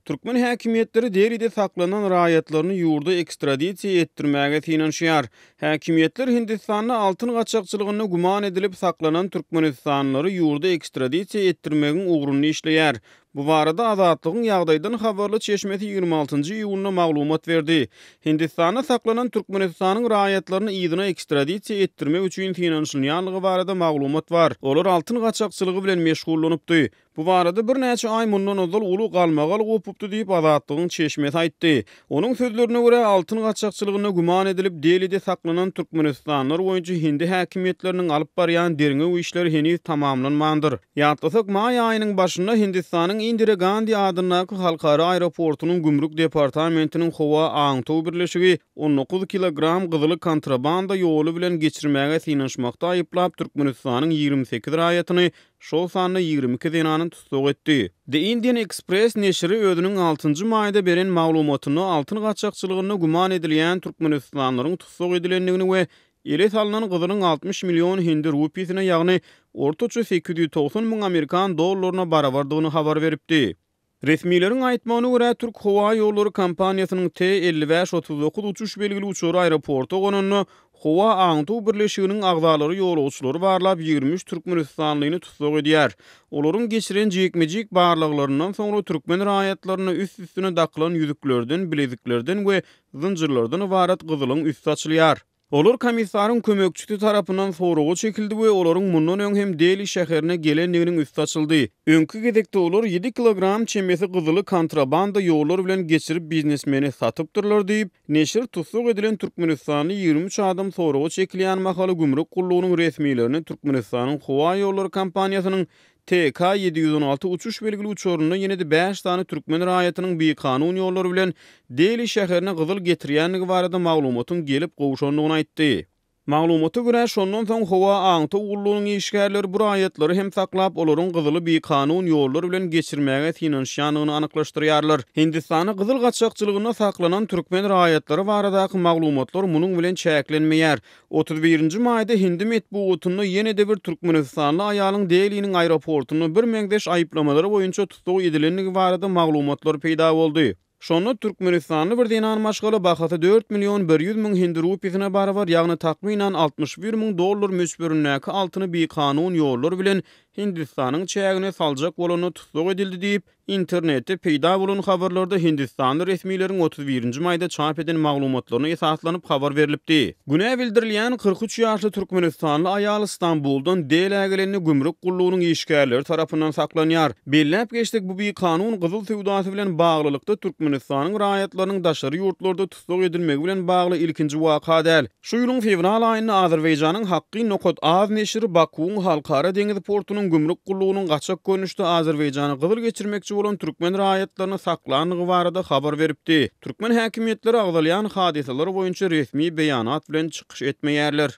Türkmen häkimiýetleri Delide saklanan raýatlaryny ýurda ekstradisiýa etdirmäge synanyşýar. Häkimiýetler Hindistanda altyn gaçakçylygynda güman edilip saklanan türkmenistanlylary ýurda ekstradisiýa etdirmegiň ugrunda işleýär. Bu barada Azatlygyň ýagdaýdan habarly çeşmesi 26 iýunda maglumat berdi. Hindistanda saklanan Türkmenistanyň raýatlaryny yzyna ekstradisiýa etdirmek üçin synanyşylýanlygy barada maglumat bar. Olar altyn gaçakçylygy bilen meşgullanypdy. Bu barada birnäçe aý mundan ozal uly galmagal gopupdy diýip, Azatlygyň çeşmesi aýtdy. Onuň sözlerine görä, altyn gaçakçylygynda güman edilip, Delide saklanan türkmenistanlylar boýunça hindi häkimiýetleriniň alyp barýan derňew işleri heniz tamamlanmandyr. Ýatlasak, maý aýynyň başynda Hindistanyň Indira Gandi adyndaky halkara aeroportunyň gümrük departamentiniň howa aňtaw birleşigi 19 kilogram gyzyly kontrabanda ýoly bilen geçirmäge synanyşmakda aýyplap, Türkmenistanyň 28 raýatyny şol sanda 22 zenany tussag etdi. The Indian Express neşiri özüniň altynjy maýda beren maglumatynda altyn gaçakçylygynda güman edilýän türkmenistanlylaryň tussag edilendigini we ele salnan gyzylyň 60 million hindi rupisine, ýagny ortaça 890 müň amerikan dollaryna barabardygyny habar beripdi. Resmileriň aýtmagyna görä, Türk howa ýollary kompaniýasynyň T 55 39 uçuş belgili uçary aeroporta gonanda, howa aňtaw birleşiginiň agzalary ýolagçylary barlap, 23 türkmenistanlyny tussag edýär. Olaryň geçiren jikme-jik barlaglaryndan soňra türkmen raýatlaryna üst-üstüne dakylan ýüzüklerden, bileziklerden we zynjyrlardan ybarat gyzylyň üsti açylýar. Olar komissaryň kömekçisi tarapyndan soraga çekildi we olaryň mundan öň hem Deli şäherine gelendiginiň üsti açyldy. Öňki gezekde olar ýedi kilogram çemesi gyzyly kontrabanda ýollar bilen geçirip biznesmene satypdyrlar diýip, neşir tussag edilen türkmenistanly 23 adam soraga çekilýän mahaly gümrük gullugynyň resmilerine Türkmenistanyň howa ýollary kompaniýasynyň TK 716 uçuş belgili uçarynda ýene-de bäş sany türkmen raýatynyň bikanun ýollar bilen Deli şäherine gyzyl getirýändigi barada maglumatyň gelip gowşandygyny aýtdy. Maglumata görä, şondan soň howa aňtaw gullugynyň işgärleri bu raýatlary hem saklap, olaryň gyzyly bikanun ýollar bilen geçirmäge synanyşýandygyny anyklaşdyrýarlar. Hindistanda gyzyl gaçakçylygynda saklanan türkmen raýatlary baradaky maglumatlar munuň bilen çäklenmeýär. 31-nji maýda hindi metbugatynda ýene-de bir türkmenistanly aýalyň Deliniň aeroportunda birmeňzeş aýyplamalar boýunça tussag edilendigi barada maglumatlar peýda boldy. Şonda türkmenistanly bir zenan maşgala bahasy 4 million 100 müň hindi rupisine barabar, ýagny takmynan 61 müň dollar möçberindäki altyny bikanun ýollar bilen Hindistanyň çägine saljak bolanda tussag edildi diýip, Internetde peýda bolan habarlarda hindistanly resmileriň 31-nji maýda çap eden maglumatlaryna esaslanyp habar berlipdi. Günä bildirilýän 43 ýaşly türkmenistanly aýal Stambuldan Delä gelende gümrük gullugynyň işgärleri tarapyndan saklanýar. Belläp geçsek, bu bikanun gyzyl söwdasy bilen baglylykda Türkmenistanyň raýatlarynyň daşary ýurtlarda tussag edilmegi bilen bagly ilkinji waka däl. Şu ýylyň fewral aýynda Azerbaýjanyň Hakkyn nokat az neşiri Bakuwyň Halkara deňiz portunyň gümrük gullugynyň gaçak görnüşde Azerbaýjana gyzyl geçirmekçi bolan türkmen raýatlaryny saklandygy barada habar beripdi. Türkmen häkimiýetleri agzalýan hadysalar boýunça resmi beýanat bilen çykyş etmeýärler.